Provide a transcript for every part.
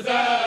wa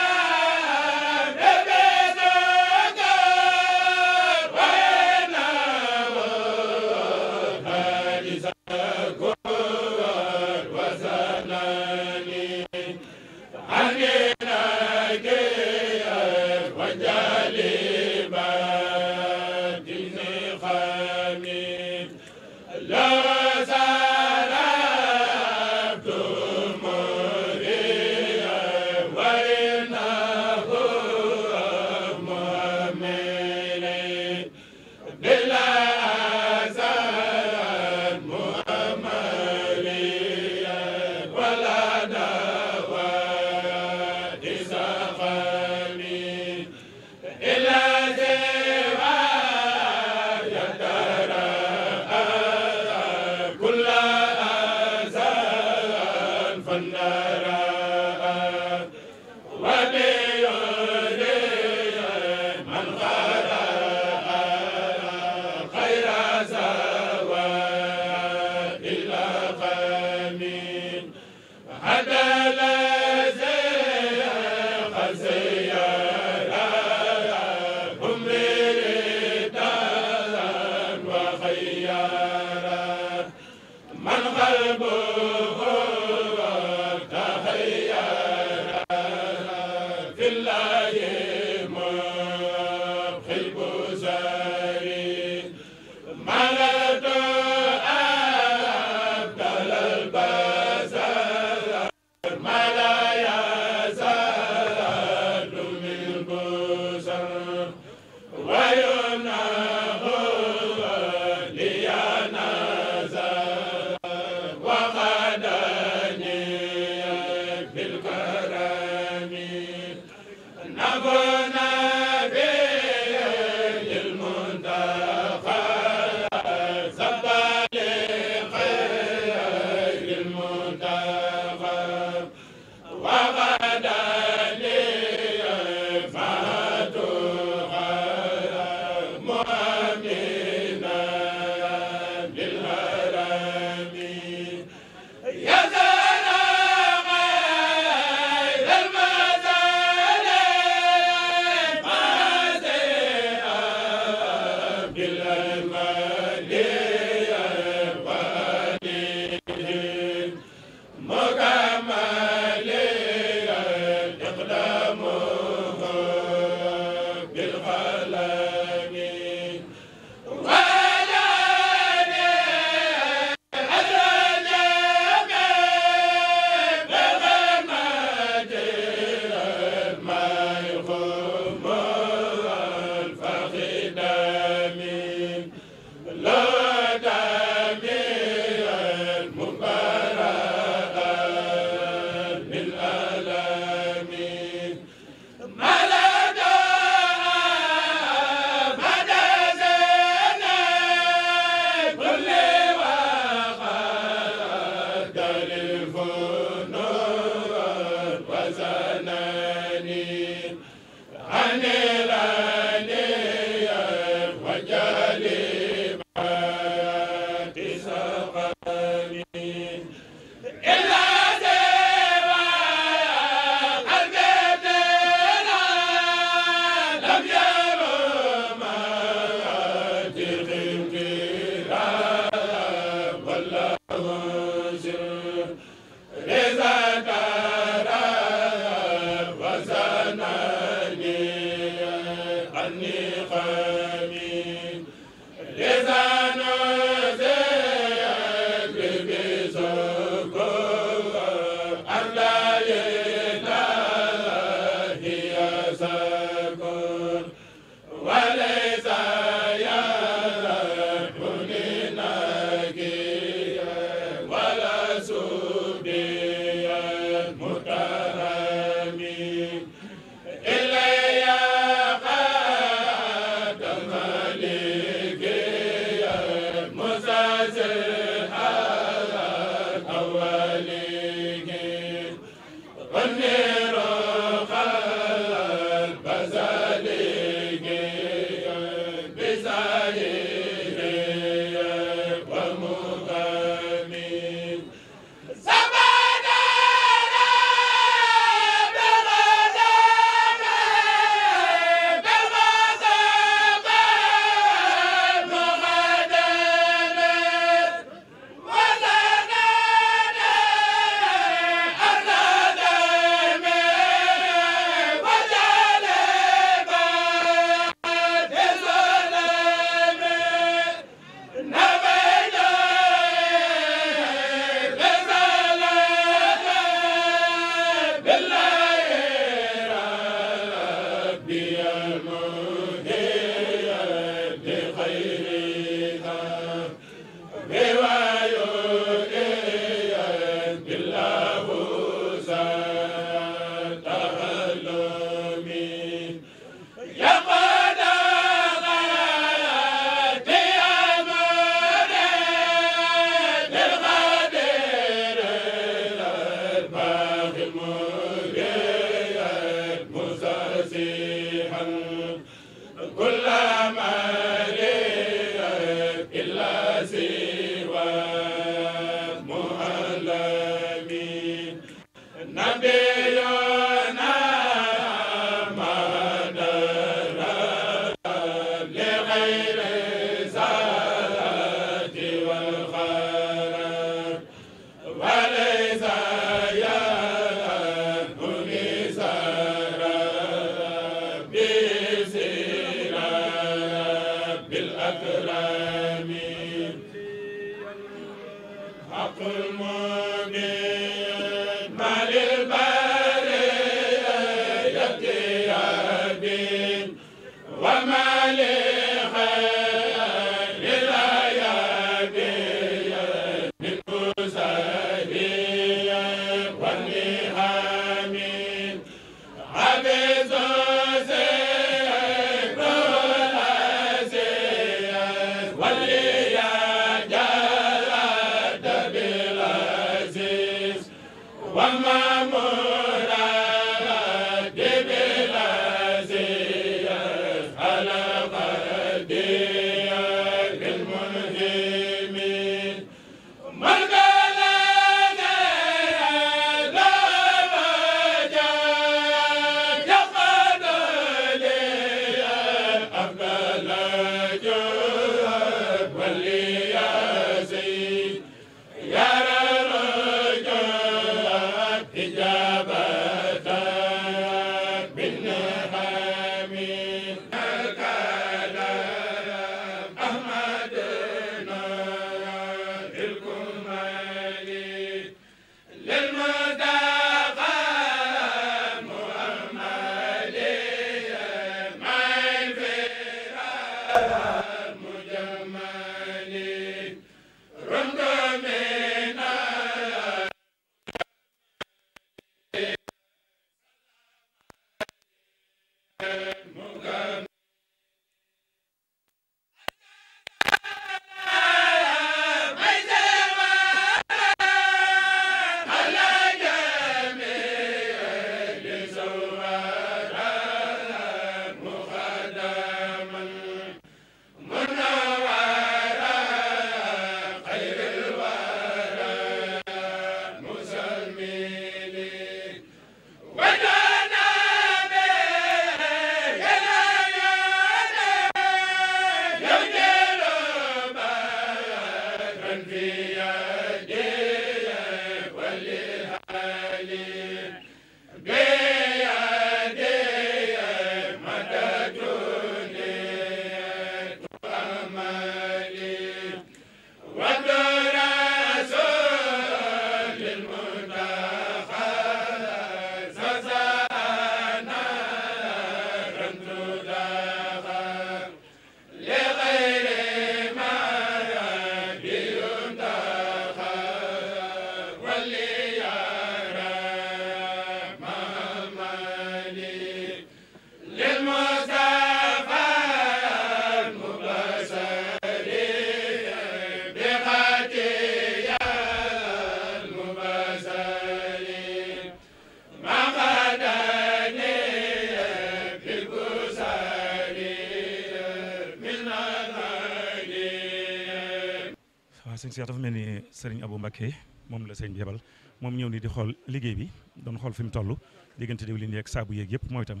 sëñ Cheikh dafa mel ni sëriñ Abou Mbacké moom la sëñ bi yebal moom ñëw ni di xool liggéey bi doon xool fi mu toll diggante diwlin yeeg saabu yeeg yëpp mooy itam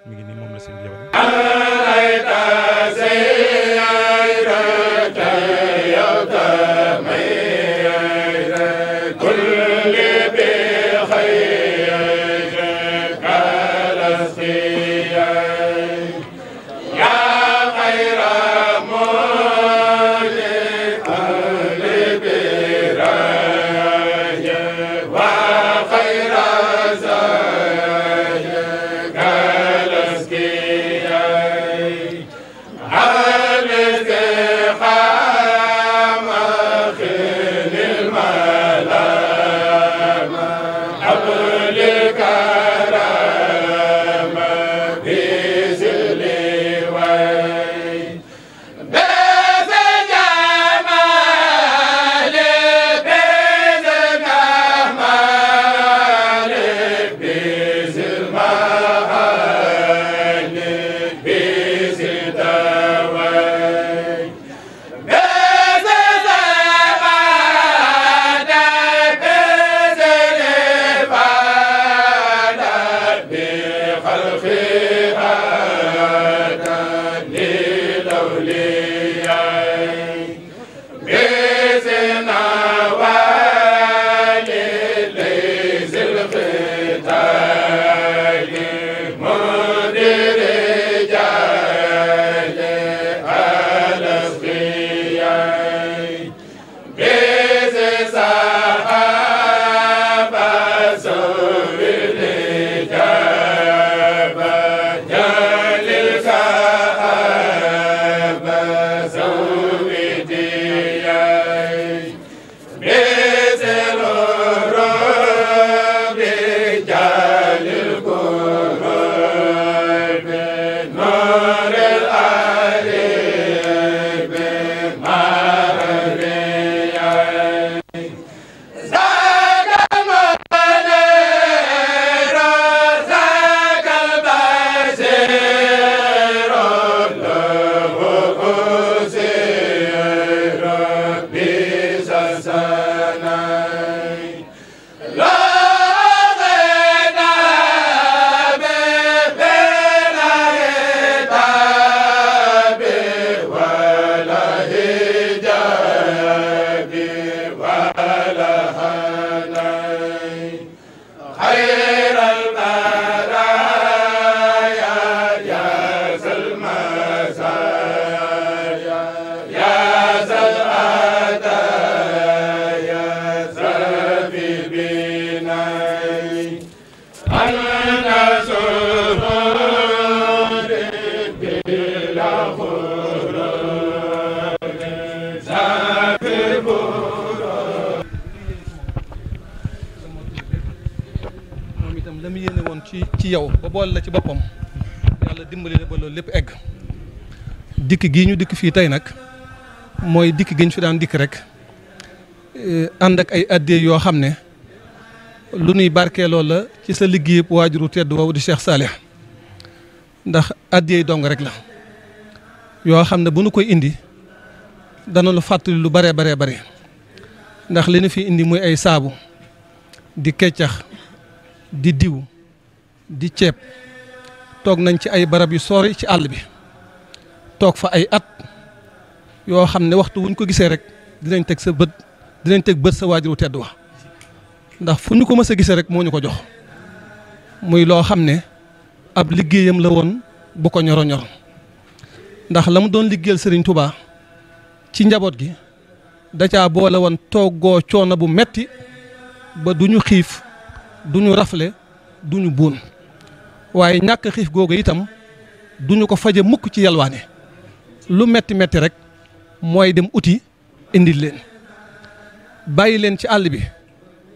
mi ngi nii moom la sëñ bi yebal Hallelujah. la mu yéene woon ci yow ba boole la ci boppam yàlla dimbali la ba loolu lépp egg. dikk gii ñu dikk fii tey nag mooy dikk gi ñu fi daan dikk rek ànd ak ay addee yoo xam ne lu nuy barkeeloo la ci sa liggéey waajuru tedd woowu di Cheikh Salih ndax addee dong rek la yoo xam ne bu nu koy indi dana lu fàttali lu bare bare bare ndax li nu fi indi muy ay saabu di keccax di diw di ceeb toog nañ ci ay barab yu sori ci àll bi toog fa ay at yoo xam ne waxtu wuñ ko gisee rek dinañ teg bët sa waajuru tedd wa ndax fu ñu ko mës a gisee rek moo ñu ko jox muy loo xam ne ab liggéeyam la woon bu ko ñoro ñor ndax la mu doon liggéeyal Serigne Touba ci njaboot gi da caa boole woon toggoo coono bu metti ba du ñu xiif du ñu rafle du ñu buun waaye ñàkk xiif googu itam du ñu ko faje mukk ci yalwaane lu metti metti rek mooy dem uti indil leen bàyyi leen ci àll bi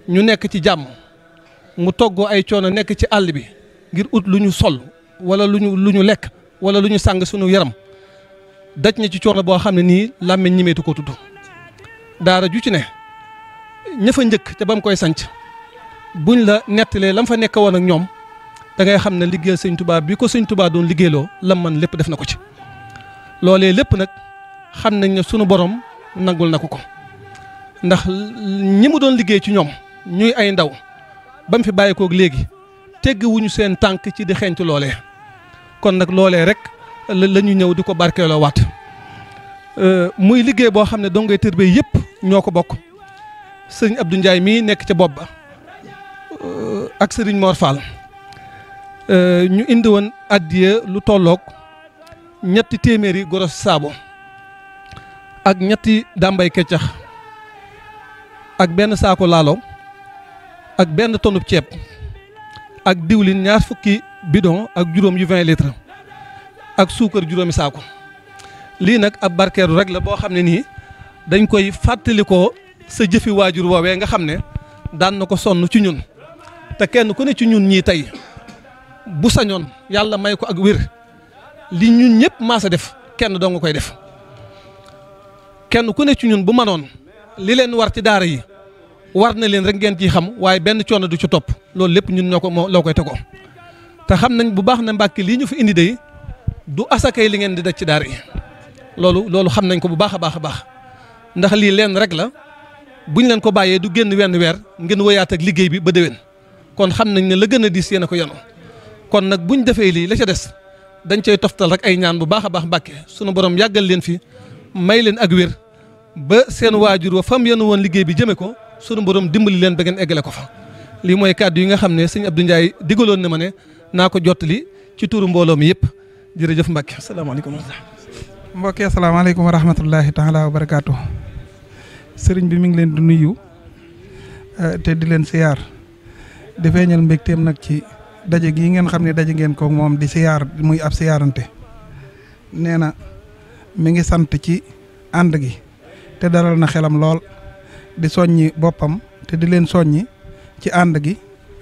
ñu nekk ci jàmm mu toggoo ay coono nekk ci àll bi ngir ut lu ñu sol wala lu ñu lekk wala lu ñu sàng sunu yaram daj na ci coono boo xam ne nii làmmiñ ñimeetu ko tudd daara ju ci ne ña fa njëkk ca ba mu koy sanc buñ la nettalee lam fa nekk woon ak ñoom da ngay xam ne liggéeyal sëñ Touba bi ko sëñ Touba doon liggéeyloo lam man lépp def na ko ci loolee lépp nag xam nañ ne sunu borom nangul na ko ndax ñi mu doon liggéey ci ñoom ñuy ay ndaw ba mu fi bàyyikoog léegi tegguwuñu seen tànk ci di xeeñtu loolee kon nag loolee rek la ñu ñëw di ko barkeeloo waat muy liggéey boo xam ne dongay tërbe yëpp ñoo ko bokk sëriñ Abdou Ndiaye mii nekk ca bopp ba ak sëriñ Mor Fall ñu indi woon addiya lu tolloog ñetti téeméeri goros saabo ak ñetti dàmbay keccax ak benn saako laalo ak benn tonub ceeb ak diwlin 2 fukki bidon ak juróom yu 20 litres ak suukar juróomi saako lii nag ab barkeeru rek la boo xam ne nii dañ koy fàttalikoo sa jëfi waajur woowee nga xam ne daan na ko sonn ci ñun te kenn ku ne ci ñun ñii tey bu sañoon yàlla may ko ak wér li ñun ñëpp maasa def kenn doo nga koy def kenn ku ne ci ñun bu manoon li leen war ci daara yi war na leen rek ngeen ciy xam waaye benn coono du ci topp loolu lépp ñun ñoo ko loo koy tegoo te xam nañ bu baax ne Mbàkke lii ñu fi indi day du asakay li ngeen di daj ci daara yi loolu xam nañ ko bu baax a baax a baax ndax lii leen rek la buñ leen ko bàyyee du génn wenn weer ngeen wëyaat ak liggéey bi ba déwén kon xam nañ ne la gën a diis yéen a ko yenu kon nag buñ defee lii la ca des dañ cay toftal rek ay ñaan bu baax a baax Mbàkke sunu borom yàggal leen fi may leen ak wér ba seen waajur wa fam yenu woon liggéey bi jëme ko sunu borom dimbali leen ba ngeen eggale ko fa lii mooy kàddu yi nga xam ne sëñ Abdou Ndiaye digaloon na ma ne naa ko jottali ci turu mbooloo mi yëpp jërëjëf Mbàkke asalaamaaleykum. mbokki asalaamaaleykum wa rahmatullahi taala wa barakaatu. sëriñ bi mi ngi leen di nuyu te di leen siyaar di feeñal mbégteem nag ci daje gii ngeen xam ne daje ngeen ko moom di siyaar muy ab siyaarante nee na mi ngi sant ci ànd gi te dalal na xelam lool di soññi boppam te di leen soññi ci ànd gi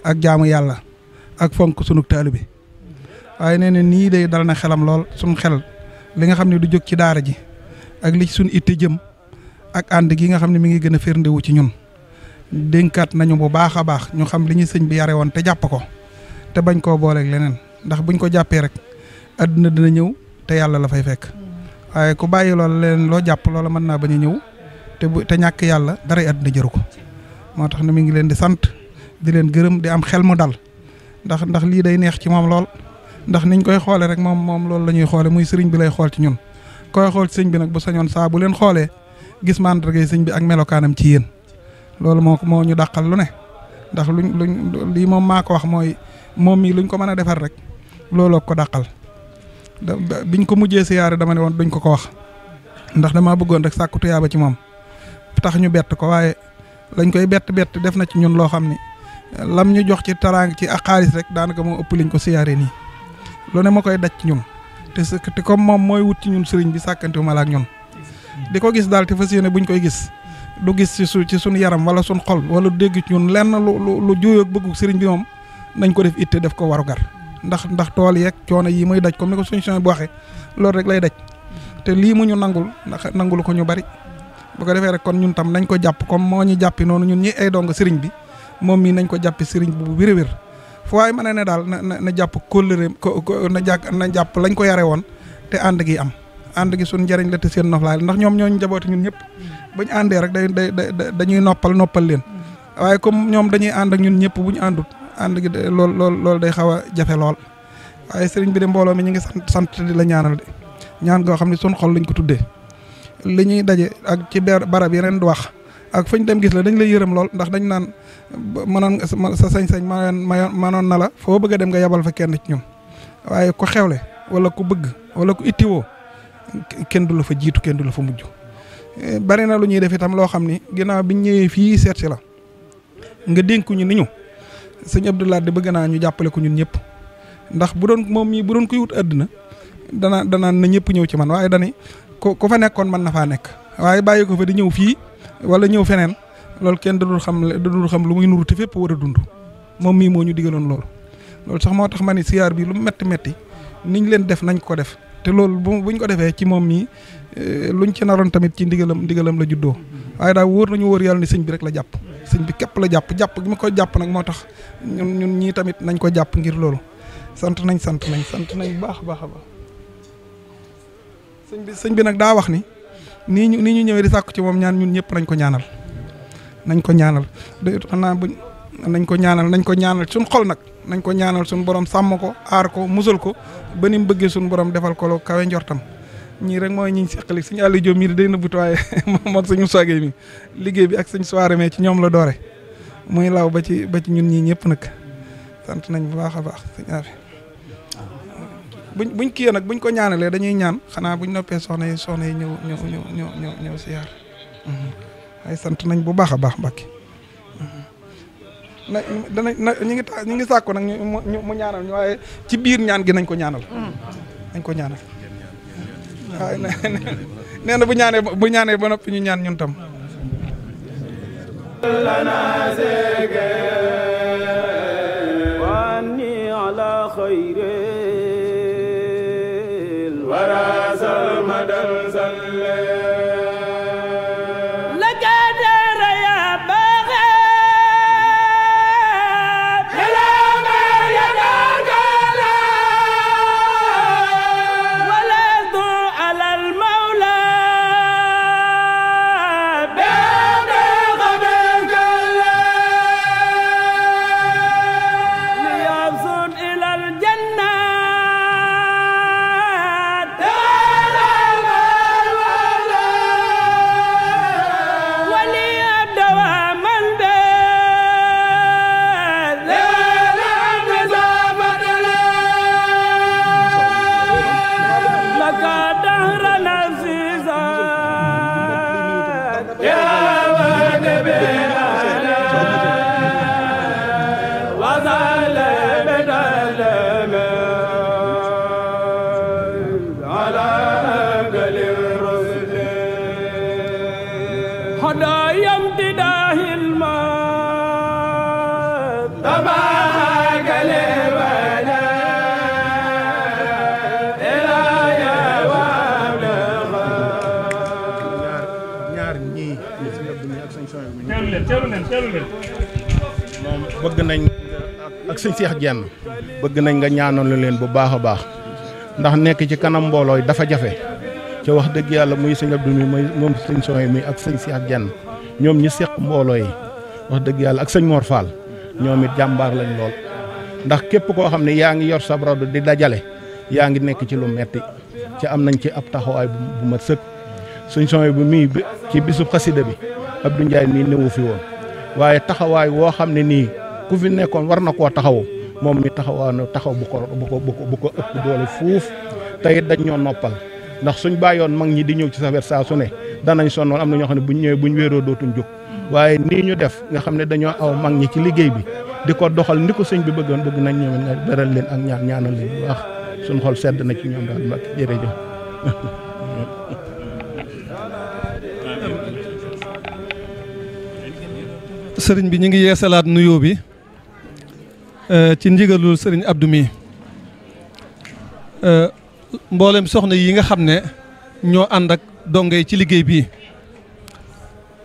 ak jaamu yàlla ak fonk sunu taalibe waaye nee na nii day dal na xelam lool sunu xel li nga xam ne du jóg ci daara ji ak li ci sunu itte jëm ak ànd gi nga xam ne mi ngi gën a firndewu ci ñun dénkaat nañu bu baax a baax ñu xam li ñu sëñ bi yare woon te jàpp ko te bañ koo booleeg leneen ndax buñ ko jàppee rek àdduna dina ñëw te yàlla la fay fekk waaye ku bàyyi loolu leneen loo jàpp loola mën naa bañ a ñëw te ñàkk yàlla daray àdduna jëru ko moo tax ne mi ngi leen di sant di leen gërëm di am xel mu dal ndax lii day neex ci moom lool ndax niñ koy xoole rek moom loolu la ñuy xoole muy sëriñ bi lay xool ci ñun koy xool ci sëñ bi nag bu sañoon saa bu leen xoolee gis mandargay sëñ bi ak melokaanam ci yéen loolu moo ñu dàqal lu ne ndax luñ lii moom maa ko wax mooy moom mii luñ ko mën a defar rek looloo ko dàqal biñ ko mujjee siyaare dama ne woon duñ ko wax ndax damaa bëggoon rek sàkku tuyaaba ci moom tax ñu bett ko waaye lañ koy bett def na ci ñun loo xam ni lam ñu jox ci taraang ci ak xaalis rek daanaka moo ëpp liñ ko siyaare nii lu ne ma koy daj ci ñun te comme moom mooy wut ci ñun sëriñ bi sàkkantiwuma la ak ñun di ko gis daal te fas yéene buñ koy gis du gis ci suñu yaram wala suñ xol wala dégg ci ñun lenn lu juyoog bëggu sëriñ bi moom nañ ko def itte def ko warugar ndax tool yeeg coono yi muy daj comme ni ko suñu bu waxee loolu rek lay daj te lii mu ñu nangul ndax nangul ko ñu bari bu ko defee rek kon ñun tam nañ ko jàpp comme moo ñu jàppi noonu ñun ñi ay dong sëriñ bi moom mii nañ ko jàppi sëriñ bu wér-wér fu waaye mën ne daal na jàpp kóllëre na jàpp lañ ko yare woon te ànd gi am ànd gi suñ njëriñ la te seen noflaay ndax ñoom ñooñu njaboote ñun ñëpp buñ àndee rek dañuy noppal leen waaye comme ñoom dañuy ànd ak ñun ñëpp bu ñu àndut ànd gi loolu day xaw a jafe lool waaye sëriñ bi de mbooloo mi ñu ngi sant di la ñaanal de ñaan goo xam ne suñ xol lañ ko tuddee li ñuy daje ak ci barab yeneen du wax ak fuñ dem gis la dañ lay yërëm lool ndax dañ naan mënoon sa sañ-sañ manoon na la foo bëgg a dem nga yabal fa kenn ci ñun waaye ku xewle wala ku bëgg wala ku ittiwoo kenn du la fa jiitu kenn du la fa mujj bari na lu ñuy def itam loo xam ni ginnaaw biñ ñëwee fii seet si la nga dénkuñu ni ñu sëñ Abdoulaye di bëgg naa ñu jàppale ko ñun ñëpp ndax bu doon koy wut àddina danaan na ñëpp ñëw ci man waaye dani ku fa nekkoon mën na faa nekk waaye bàyyi ko fa di ñëw fii wala ñëw feneen loolu kenn dadul xam lu muy nuru te fépp war a dund moom mii moo ñu digaloon loolu sax moo tax ma ni siyaar bi lu metti niñ leen def nañ ko def te loolu buñ ko defee ci moom mii luñ ci naroon tamit ci ndigalam la juddoo waaye daal wóor nañu wóor yàlla ni sëñ bi rek la jàpp sëñ bi képp la jàpp gi ma ko jàpp nag moo tax ñun ñii tamit nañ ko jàpp ngir loolu sant nañ bu baax a baax a baax sëñ bi nag daa wax ni nii ñu ñëwee di sàkku ci moom ñaan ñun ñëpp nañ ko ñaanal nañ ko ñaanal nañ ko ñaanal suñ xol nag nañ ko ñaanal suñ borom sàmm ko aar ko musal ko ba ni mu bëggee suñ borom defal ko lu kawe njortam ñii rek mooy ñiñ seqali suñu àll jom mii day nëbbut waaye moom suñu soogee mi liggéey bi ak suñ soirée mais ci ñoom la doore muy law ba ci ñun ñii ñëpp nag sant nañ bu baax a baax suñu affaire buñ kiyee nag buñ ko ñaanalee dañuy ñaan xanaa buñ noppee soxna yi ñëw siyaar waaye sant nañ bu baax a baax Mbàkke ñu ngi sàkku nag mu ñaanal ñu waaye ci biir ñaan gi nañ ko ñaanal waaye nee na bu ñaanee ba noppi ñu ñaan ñun tam wani ala khairil warasal madal zalle الجنة هدايا امتداه الماء تباهى قلبنا إلى يوم ñaar ñii sëñ Abdou mi ak sëñ Soy mi teelu leen moom bëgg nañ ak sëñ Seex Jenn bëgg nañ nga ñaanal leen bu baax a baax ndax nekk ci kanam mbooloo yi dafa jafe ca wax dëgg yàlla muy sëñ Abdou mi mooy moom sëñ Soy mi ak sëñ Seex Jenn ñoom ñi seq mbooloo yi wax dëgg yàlla ak sëñ Mor Fall ñoom it jàmbaar lañ lool ndax képp koo xam ne yaa ngi yor sa rajo di dajale yaa ngi nekk ci lu metti ci am nañ ci ab taxawaay bu mat sëkk sëñ Soy bu mii ci bisub xasida bi Abdou Ndiaye mii newu fi woon waaye taxawaay woo xam ne nii ku fi nekkoon war na koo taxawu moom mi taxawaa na taxaw bu ko ëpp doole fuuf te it dañ ñoo noppal ndax suñ bàyyoon mag ñi di ñëw ci sa wet saa su ne danañ sonnoon am na ñoo xam ne buñ ñëwee buñ wéeroo dootuñ jóg waaye nii ñu def nga xam ne dañoo aw mag ñi ci liggéey bi di ko doxal ni ko sëñ bi bëggoon bëgg nañ ñoom nga beral leen ak ñaanal leen bu baax suñ xol sedd na ci ñoom daal Mbàkke jërëjëf sëriñ bi ñu ngi yeesalaat nuyoo bi ci ndigalul sëriñ Abdou mi mboolem soxna yi nga xam ne ñoo ànd ak donge yi ci liggéey bii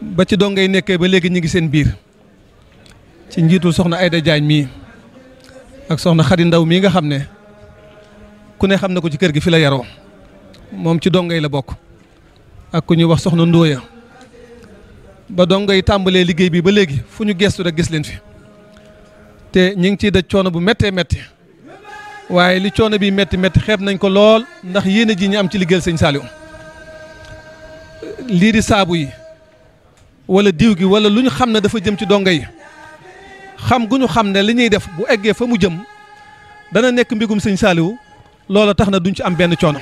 ba ci donge yi nekkee ba léegi ñu ngi seen biir ci njiitul soxna Ayda Jaañ mii ak soxna Xadi Ndaw mii nga xam ne ku ne xam na ko ci kër gi fi la yaroo moom ci donge yi la bokk ak ku ñuy wax soxna Ndóoya ba dongo yi tàmbalee liggéey bi ba léegi fu ñu gestu rek gis leen fi te ñu ngi ciy daj coono bu méttee métti waaye li coono bi métti métti xeeb nañ ko lool ndax yéene ji ñu am ci liggéeyal sëñ Saliou lii di saabu yi wala diw gi wala lu ñu xam ne dafa jëm ci dongo yi xam gu ñu xam ne li ñuy def bu eggee fa mu jëm dana nekk mbigum sëñ Saliou loola tax na duñ ci am benn coono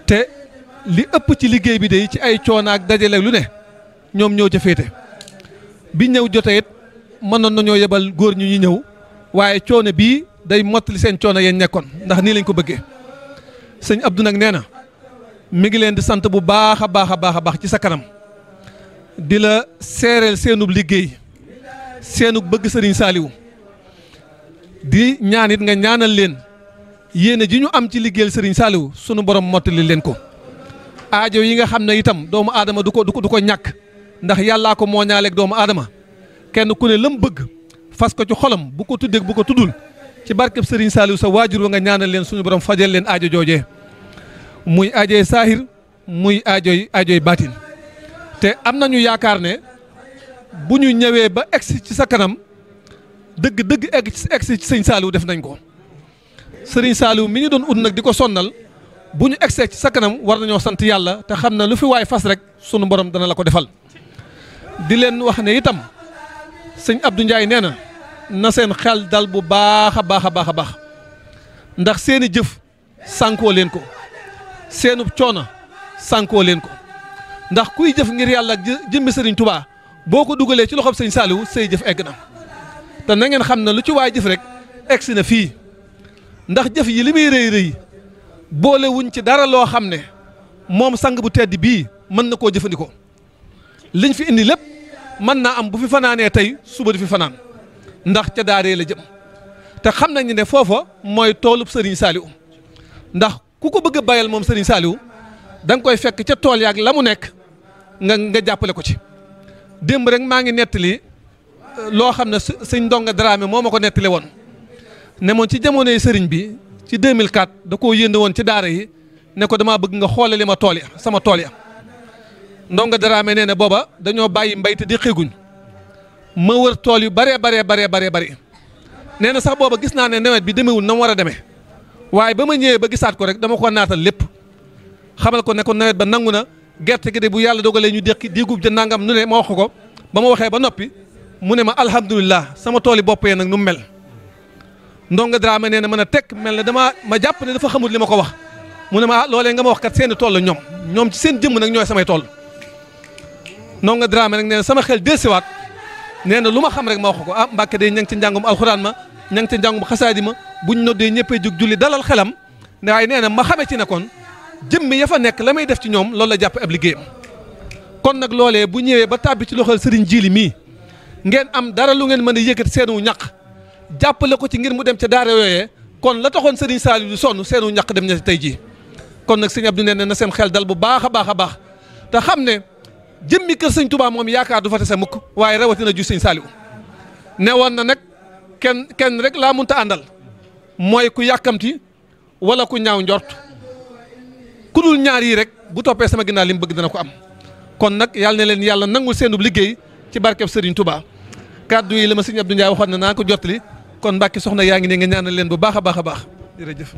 te li ëpp ci liggéey bi de ci ay coono ak dajale lu ne ñoom ñëw ca féete bi ñëw jotee it mënoon nañoo yebal góor ñu ñëw waaye coono bii day mottali seen coono yeen nekkoon ndax nii lañ ko bëggee sëñ Abdou nag nee na mi ngi leen di sant bu baax a baax a baax a baax ci sa kanam di la seereel seenub liggéey seenub bëgg sëriñ Saliou di ñaan it nga ñaanal leen yéene ji ñu am ci liggéeyal sëriñ Saliou sunu borom mottali leen ko aajo yi nga xam ne itam doomu aadama du ko ñàkk ndax yàllaa ko moo ñaaleeg doomu aadama kenn ku ne lam bëgg fas ko ci xolam bu ko tuddee bu ko tuddul ci barkeb Serigne Saliou sa waajur wa nga ñaanal leen suñu borom fajal leen aajo joojee muy aajoy saahir muy aajoy baatin te am nañu yaakaar ne bu ñu ñëwee ba egsi ci sa kanam dëgg egsi ci sëñ Saliou def nañ ko Serigne Saliou mi ñu doon ut nag di ko sonnal bu ñu egsee ci sa kanam war nañoo sant yàlla te xam na lu fi waay fas rek sunu borom dana la ko defal di leen wax ne itam sëñ Abdou Ndiaye nee na seen xel dal bu baax a baax a baax a baax ndax seeni jëf sànkoo leen ko seenub coono sànkoo leen ko ndax kuy jëf ngir yàlla ak jëmmi sëriñ Touba boo ko dugalee ci loxob sëñ Saliou say jëf egg na te na ngeen xam ne lu ci waay jëf rek egsi na fii ndax jëf yi li muy rëy rëy boole wuñ ci dara loo xam ne moom sang bu tedd bii mën na koo jëfandikoo liñ fi indi lépp mën naa am bu fi fanaanee tey suba du fi fanaan ndax ca daaree la jëm te xam nañu ne foofa mooy toolub Serigne Saliou ndax ku ko bëgg a bayal moom Serigne Saliou da nga koy fekk ca tool yaag la mu nekk nga jàppale ko ci. démb rek maa ngi nettali loo xam ne sëñ Ndonga Dramé moo ma ko nettali woon ne moom ci jamonoy Serigne bi ci 2004 da koo yënd woon ci daara yi ne ko damaa bëgg nga xoolali ma tool ya sama tool ya. Ndonga Dramé nee na booba dañoo bàyyi mbay te di xeeguñ ma wër tool yu baree bari nee na sax booba gis naa ne nawet bi demewul na mu war a demee waaye ba ma ñëwee ba gisaat ko rek dama ko naatal lépp xamal ko ne ko nawet ba nangu na gerte gi de bu yàlla dogalee ñu déqi digub ja nangam nu ne ma wax ko ba ma waxee ba noppi mu ne ma alhamdulilah sama tool yi bopp yee nag nu mu mel. Ndonga Dramé nee na mën a tekk mel ne ma jàpp ne dafa xamul li ma ko wax mu ne ma ah loolee nga ma wax kat seeni tool la ñoom ci seen jëmm nag ñooy samay tool. Ndonga Dramé nag nee na sama xel dellusiwaat nee na lu ma xam rek ma wax ko ah Mbàkke de ña ngi ci njàngum alxuraan ma ña ngi ci njàngum xasaadi ma buñ noddee ñëppee jug julli dalal xelam waaye nee na ma xamee ci ne kon jëmmi ya fa nekk la may def ci ñoom loolu la jàpp ab liggéeyam kon nag loolee bu ñëwee ba tàbbi ci loxol sëriñ Jili mii ngeen am dara lu ngeen mën a yëkkati seenu ñaq jàppale ko ci ngir mu dem ca daara yooyee kon la taxoon sëriñ Saliou du sonn seenu ñaq dem na tey jii kon nag sëñ Abdou nee na seen xel dal bu baax a baax a baax te xam ne jëmmi kër sëñ Touba moom yaakaar du fa tase mukk waaye rawatina ju sëñ Saliou ne woon na nag kenn rek laa munta àndal mooy ku yàkkamti wala ku ñaaw njort ku dul ñaar yi rek bu toppee sama ginnaaw li mu bëgg dana ko am kon nag yàlla na leen yàlla nangul seenub liggéey ci barkeb Serigne Touba kàddu yi la ma sëñ Abdou Ndiaye waxoon na naa ko jottali kon Mbàkke soxna yaa ngi ne nga ñaanal leen bu baax a baax a baax jërëjëf.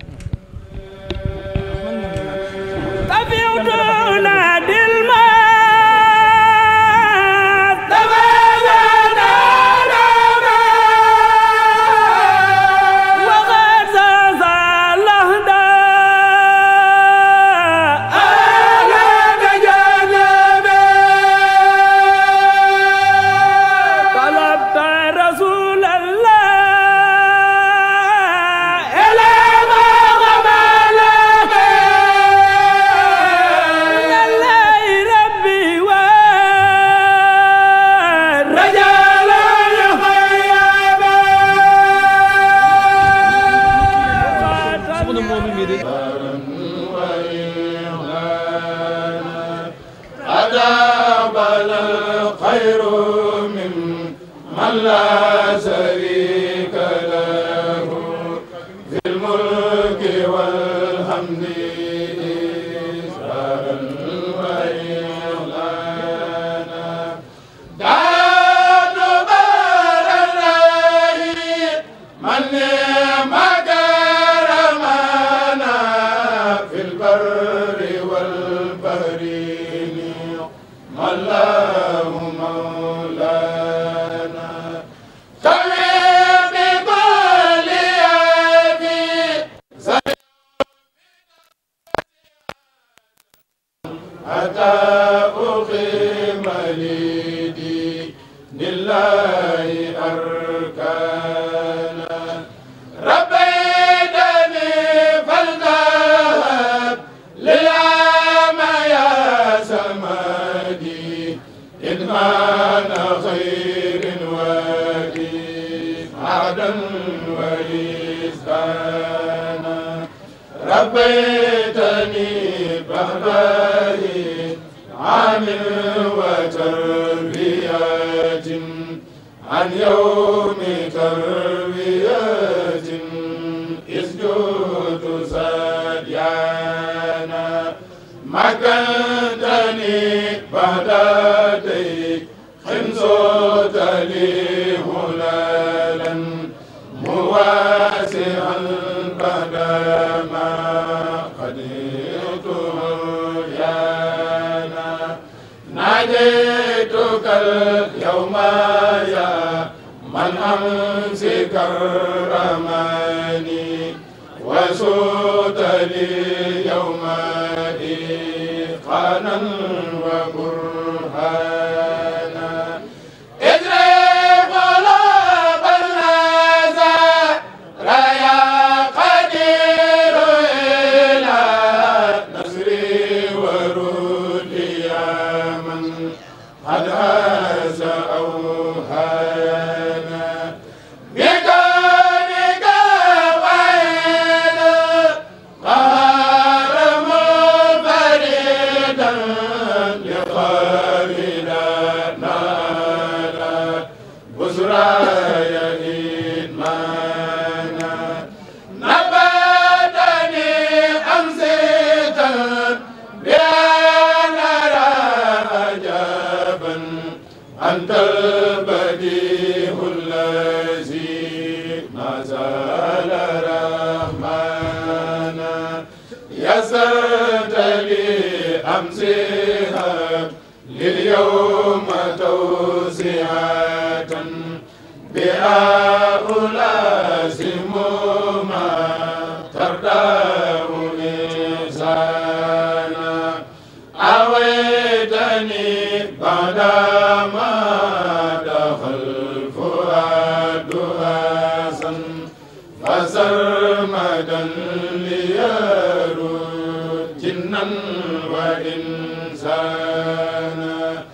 وإنسانا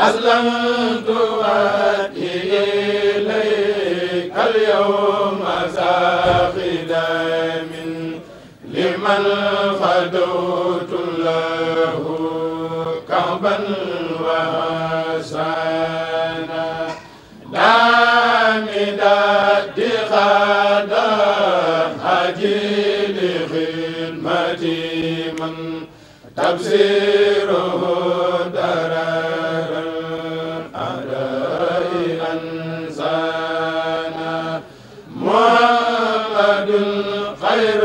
أسلمت وجهي إليك اليوم ساخدا لمن خدوت له كعبا وحسانا دامدات خدا أجل خدمتي من تبصيره درر الأعداء أنسانا محمد خير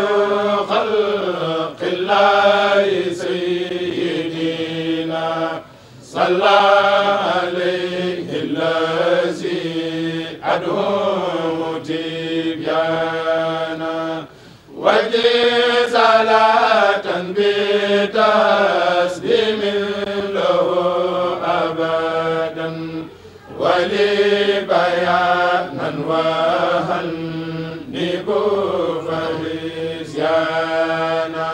خلق الله سيدنا صلى عليه الذي أدعو تبيانا وجه صلاة بتسليم له أبدا ولبيانا وهنئ فهزيانا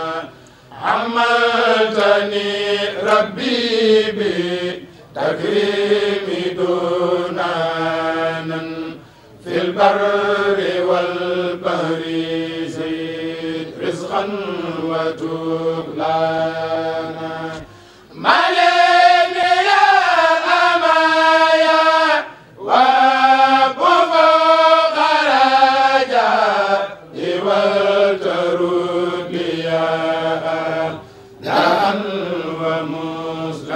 حملتني ربي بتكريم دونانا في البر والبحر زيد رزقا وتبلانا مالني يا أمايا وبفوق رجاء والترود ليا دعا ومسلانا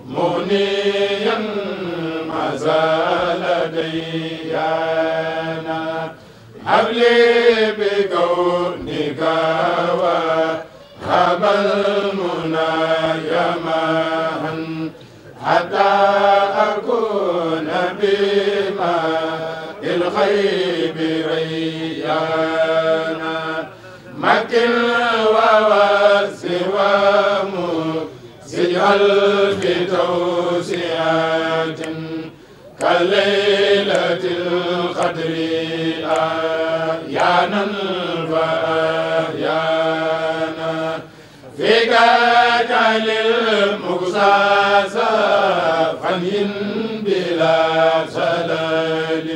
مغنيا ما زال ديانا حبلي بكونك وهب المنايا معا حتى أكون بما الخيب ريانا مكن ووسوام سجل بتوسعات كالليلة القدر أحيانا فأحيانا فيك جعل المقصاص فنين بلا سلال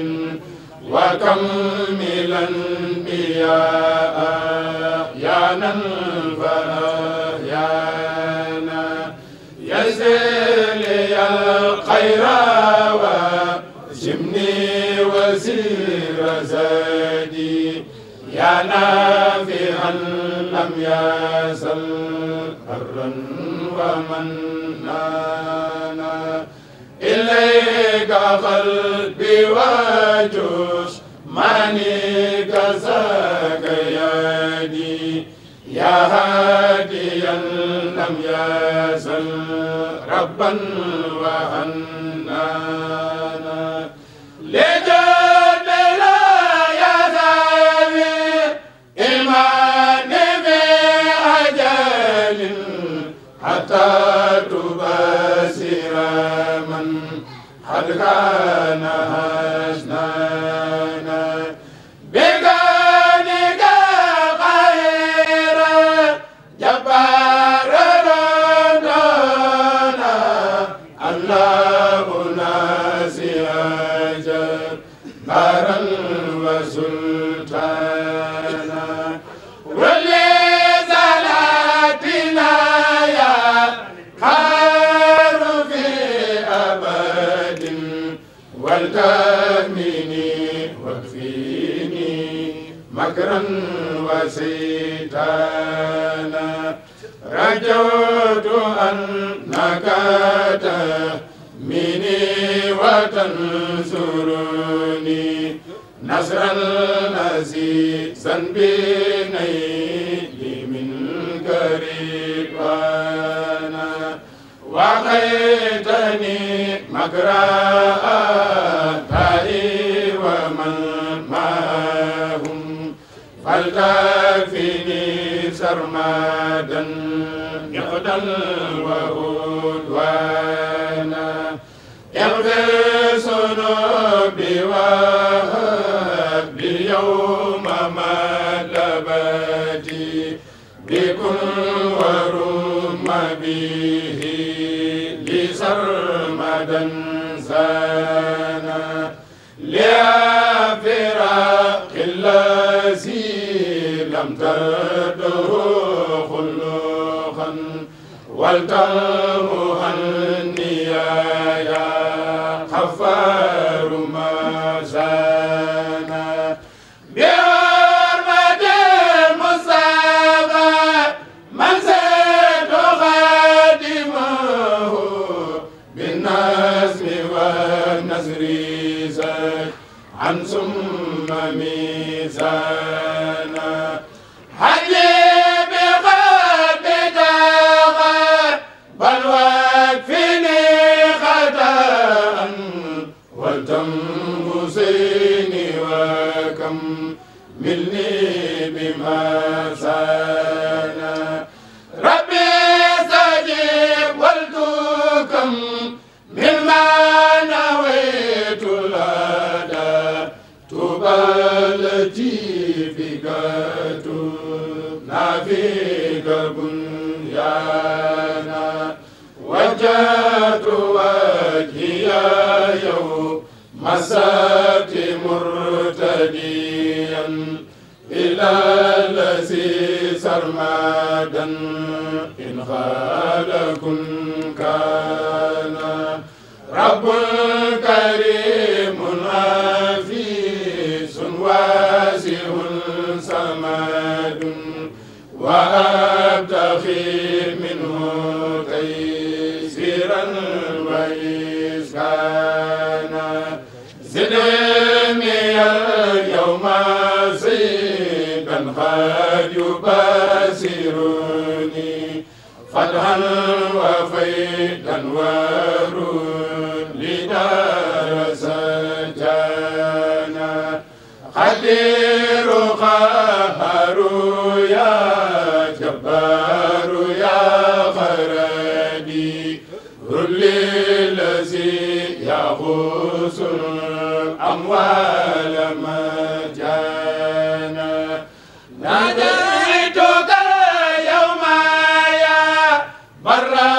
وكملا بيا أحيانا فأحيانا يسر لي الخير وشمني وسير زادي يا نافعا لم يزل برا ومنانا إليك قلبي وجوش ماني كساك يدي يا هاديا لم يزل ربا وحنانا لجد لا يزال إيمان بأجل حتى تبصر من قد كان حسنانا بكونك خير جبار ربنا الله ناسيا جبارا وسلطانا ولزلاتنا يا خير في أبد والتأميني واكفيني مكرا وسيطانا رجوت أنك تهمني وتنصرني نصرا عزيزا بنيل منك رضوانا وقيتني مكر أعدائي ومن معهم فلتكفني سرمدا يقدا وعدوانا اغفر ذنوبي وهب لي يوم مطلبتي بكن ورم به لي سرمدا زانا لفراق الذي لم ترده خلقا ولتمهني يا غفار ما زانا بحرمة المصطفى من زاد خادمه بالنزم والنزر زاد عن ثم ميزانا حبيبي قد دغر بل واكفني خطأ ولتنقصني وكم مني بما زانا ربي استجب ولتكم مما نويت لدى طوبى التي فيك تبنى فيك بنيانا وجهت وجهي يوم السبت مرتديا إلى الذي سرمدا إن خال كن كان رب كريم عزيز واسع سماد وأبتغي منه تيسيرا وإسكانا زدني اليوم زيدا قد يبصرني فتحا وفيدا ورود لدار سجانا قدير قهر يا جبار يا خردي رل الذي يغوص الأموال مجانا ناديتك يوم يا برا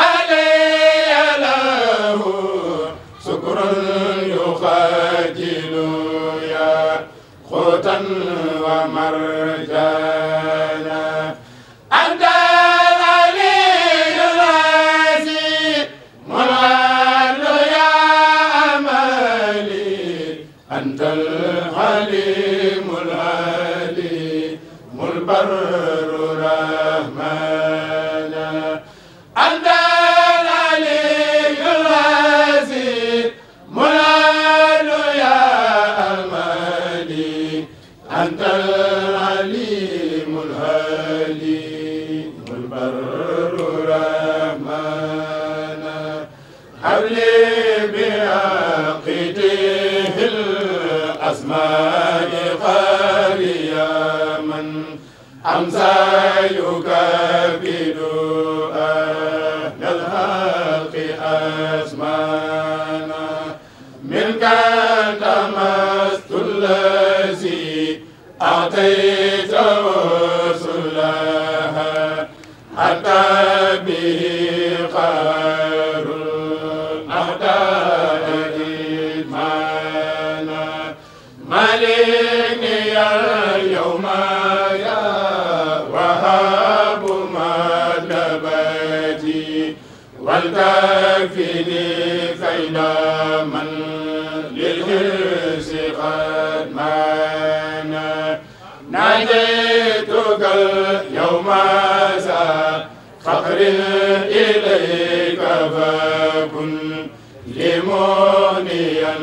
علي له سكر يخجل يا خوتا ومرجانا أنت العلي العزيز منعل يا أمالي أنت الحليم العليم البر رحمانا أنت العلي العزيز منعل يا أمالي أنت العليم الحليم البر رحمانا حبلي بعقده الأسماء خاليا من أمسى يكبد أهل الحق أسمانا منك تمست الذي أعطيت رسلها حتى به خير الأعداء إدمانا مالكني اليوم يا وهاب مطلبتي ولتكفني كيد من للحرص قد مانا ناديتك اليوم فقر إليك فكن لمغنيا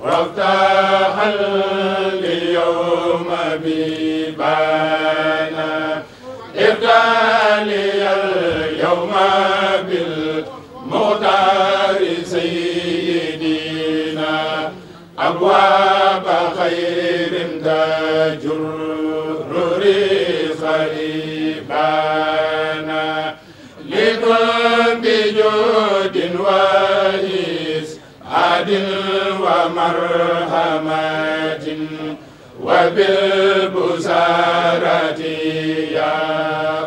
وافتح اليوم ببانا ابتلي اليوم بالمختار سيدنا أبواب خير تجر رزق إبانا لكل بجود وإسعاد ومرحمة وبالبشارة يا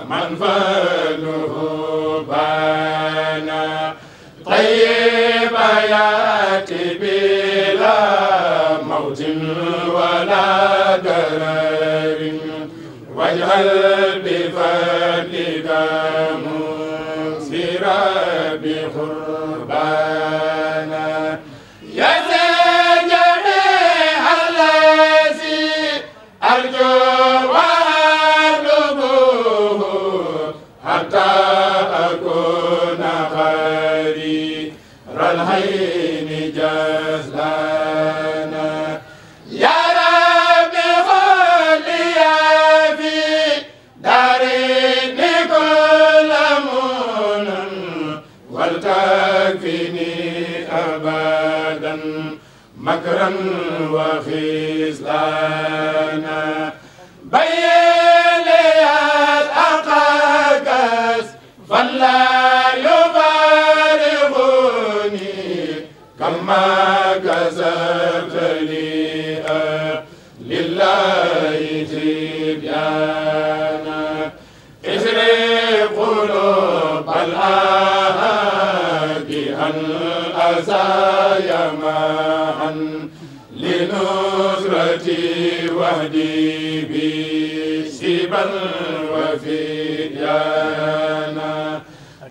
من فضله بانا طيب ياتي بلا موت ولا ضرر واجعل بفضلك مسيرا بقربانا يا جميع الذي أرجو وأطلبه حتى أكون خير العين جزلانا يا ربي خذ لي في دارين كل منن ولتكفني أبدا مكرا وخذلانا بين لي الأقاقس فلا كما كسبت لي لله تبيانا اشرق قلوب الآهات عن أزايا معا لنصرتي وهدي بشبا وفديانا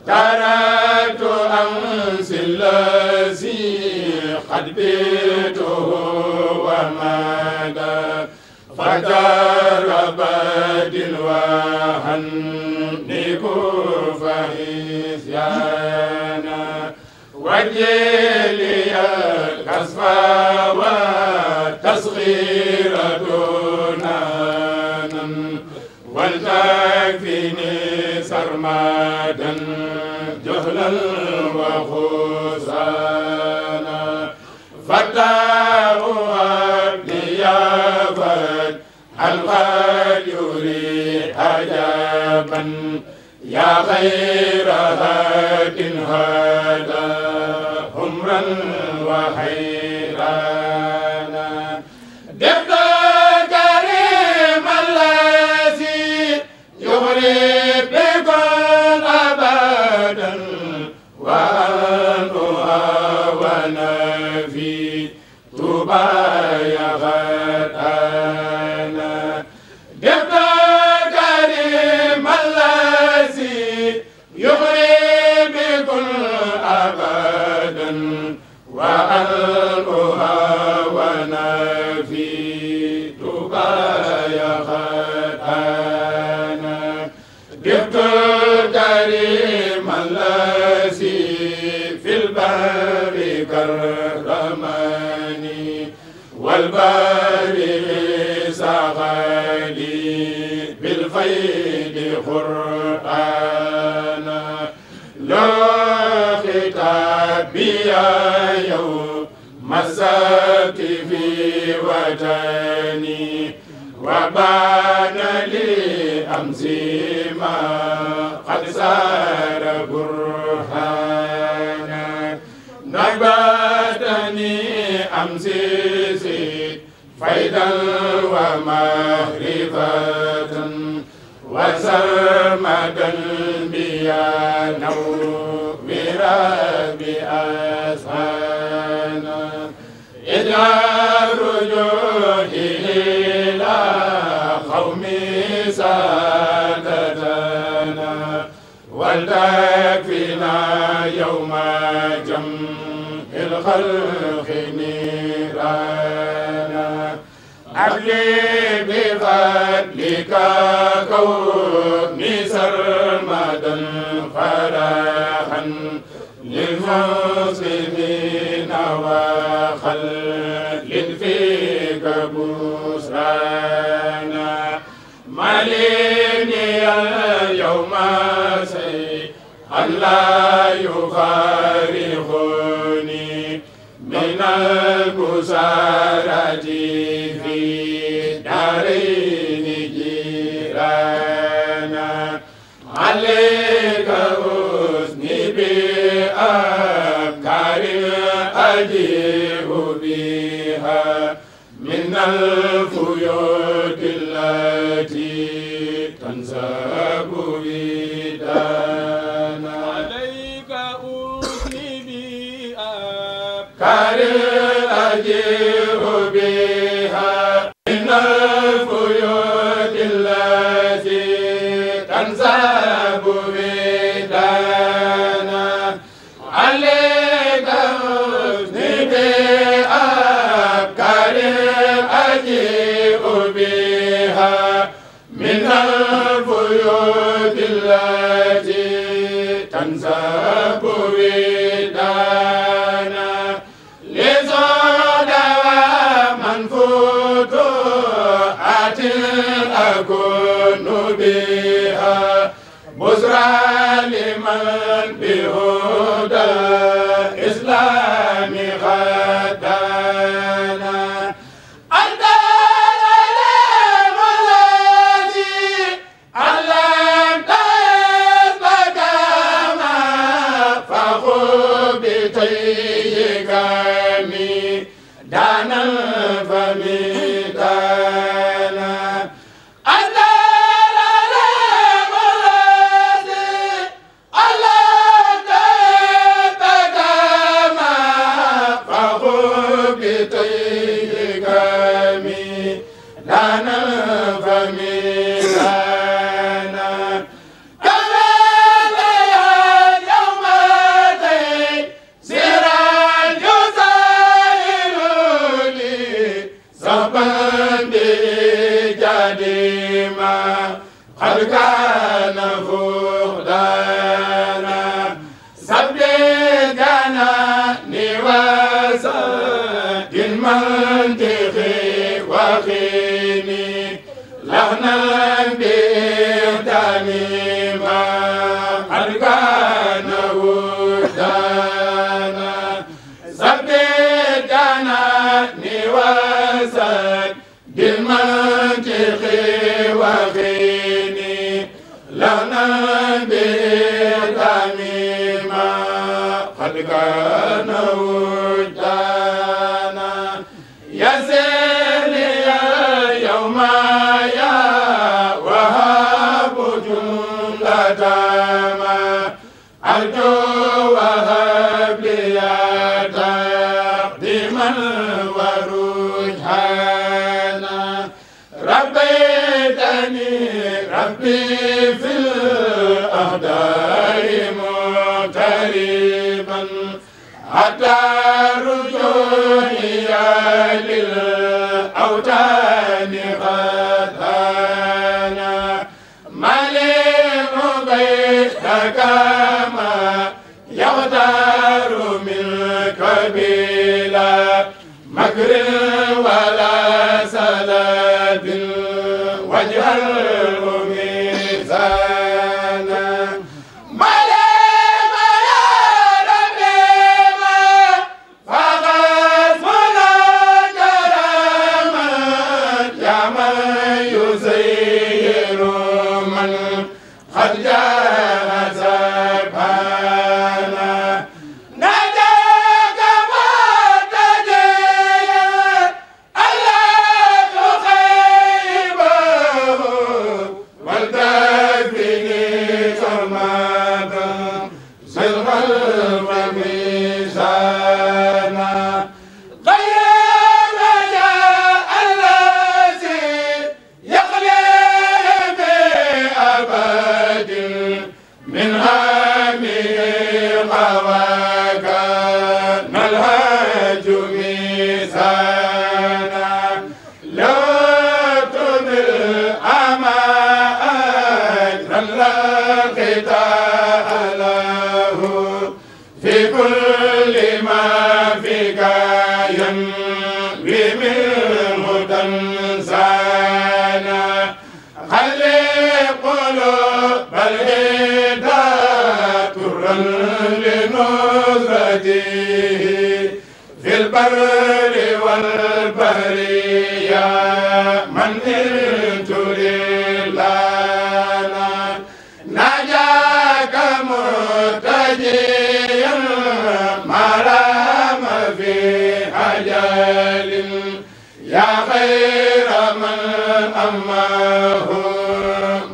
تركت أمس الذي قد بيته ومدى فجرب دلوهنك فهزيانا وجلي الكسف والتصغير دونانا ولتكفني سرمدا جهلا وخسانا فتاه لي القد يري عجبا يا خير هاد هذا عمرا وحيرانا دفت كريم الذي يغري بكل أبدا وأنها ونفي طوبى يا غدانا دفت كريم الذي يغري بكل أبدا وأنها ونفي طوبى يا غدانا دفت كريم الذي في البر كرمني والبر ساغني بالفيد قرآنا لا خطاب يا يوم مساك في وطني وبان لي أمسي ما قد صار برهانا نباتني أمسي زيد فيدا ومعرفة وسرمدا بيا نورا بأسهانا اجعل رجوعي إلى قومي سادتنا ولتكفنا يوم جمع الخلق نيرانا أبلي بفضلك كون كوني سرمدا فرحا للمسلمين وخلد فيك بشرانا مليني اليوم سيئا لا يفارقني من البشارة في دارين جيرانا عليك حسني بأفكار أجيب بها من الفيوض التي تنسب بدانا عليك حسني بأفكار أجيب بها من الفيوض التي تنسب بدانا عليك حسني بأفكار أجيب بها من الفيوض التي تنسب بدانا لزود ومن فتوحات أكون بها بشرى لمن بهدى الإسلام غدانا أنت العليم الذي علمت اسمك ما فخذ بطيك دانا فميدانا أنت العليم الذي علمت اسمك ما فخذ بطيك دانا فميدانا كمان يوم سراج يسائلني صبا بجديما قد كان فقدانا سبقنا نواسا المنطق وخيني لهنا بإهداني ما قد كان وجدانا سبقنا نواسا بالمنطق وخيني لهنا بإهداني ما قد كان وجدانا يسر لي اليوم يا وهاب جملة ما أرجو وهب لي تقديما ورجحانا ربيتني ربي في الأهدار مغتربا حتى رجوعي للأوطان غدانا مليم بيتك ما يغدر منك بلا مكر ولا سلب وجه الميزانا قد جاء سبحانا نجاك مرتجيا ألا تخيبه والتكفيني سرمدا صدقا وميزانا غير رجاء الذي يخلي بأبد من هامه قواك الهاج ميزانا لو تمل أمان في كل ما فيك ينوي منه تنسانا خلي قلوب الهدى ترا لنصرته في البر والبحر يا من إن تريد لنا نجاك مرتجيا مرام في أجل يا خير من أمه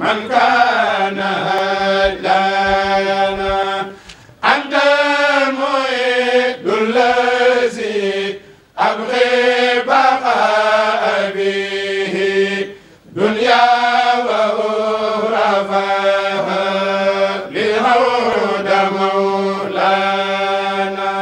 من كان هدانا أنت المعيد الذي أبغي بقاء به دنيا وأخرى فها لهود مولانا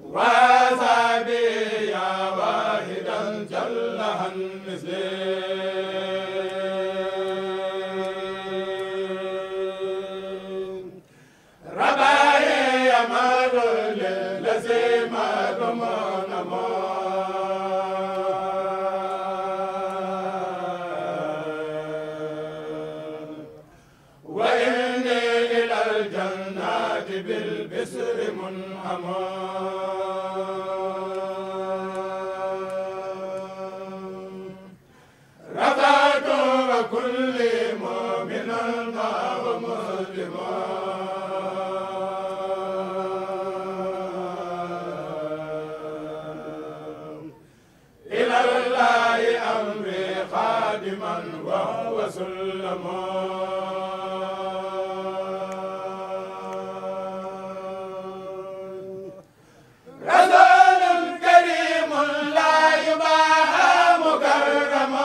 وسبي يا واحدا جل عن مثله رباي أمر للذي ما ضمن وإني إلى الجنات بالبسر منعم رفعت وكل مؤمن ومسلم إلى الله أمري خادما وهو سلم رسول كريم لا يباهى مكرم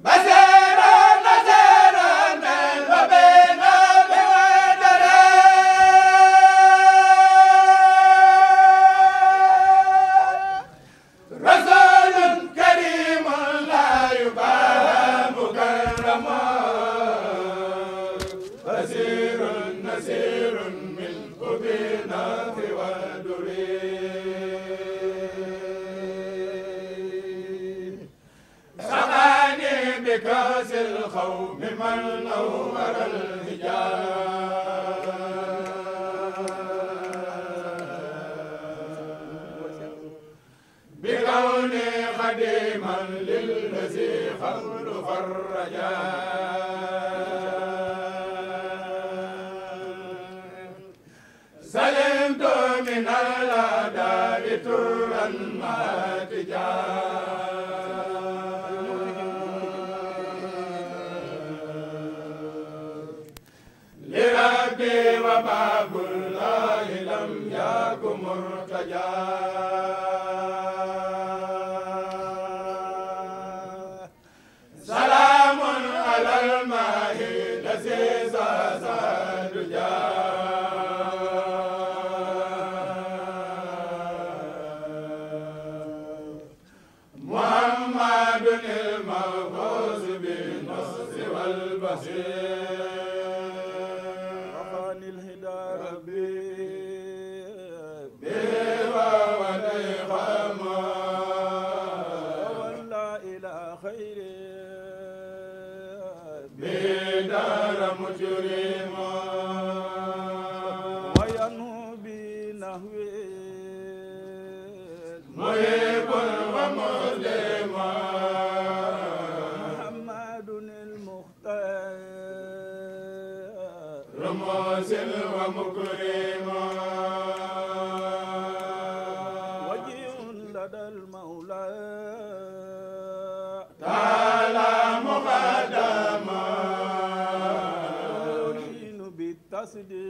بشيرا نذيرا وبينا بودر رسول كريم لا يباهى مكرم بشير نذير من بنا ودر سقاني بكاس الخوف من نور الحجاب بكوني خديما للذي خلق الرجاء سلمت من الأعداء ترا ما لربي وباب الله لم يكن مرتجا سلام على الماء الذي زاد محمد المبعوث بالنصر والبصير رفعني الهدى ربي بيوا وليخما ولا إلى خير بدار مجرما وينهو بنهوه محب ومسلم محمد المختار رموز ومكرم وجيه لدى المولى تعالى مقدما يرين بالتصديق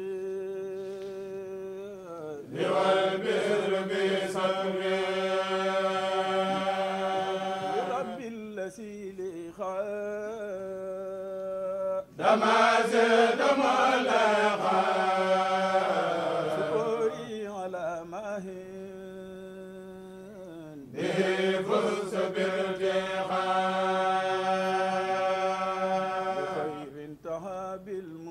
والبر بصبر برب الذي لخاء دمازد ملخا سكوري على ماهي بالمصطفى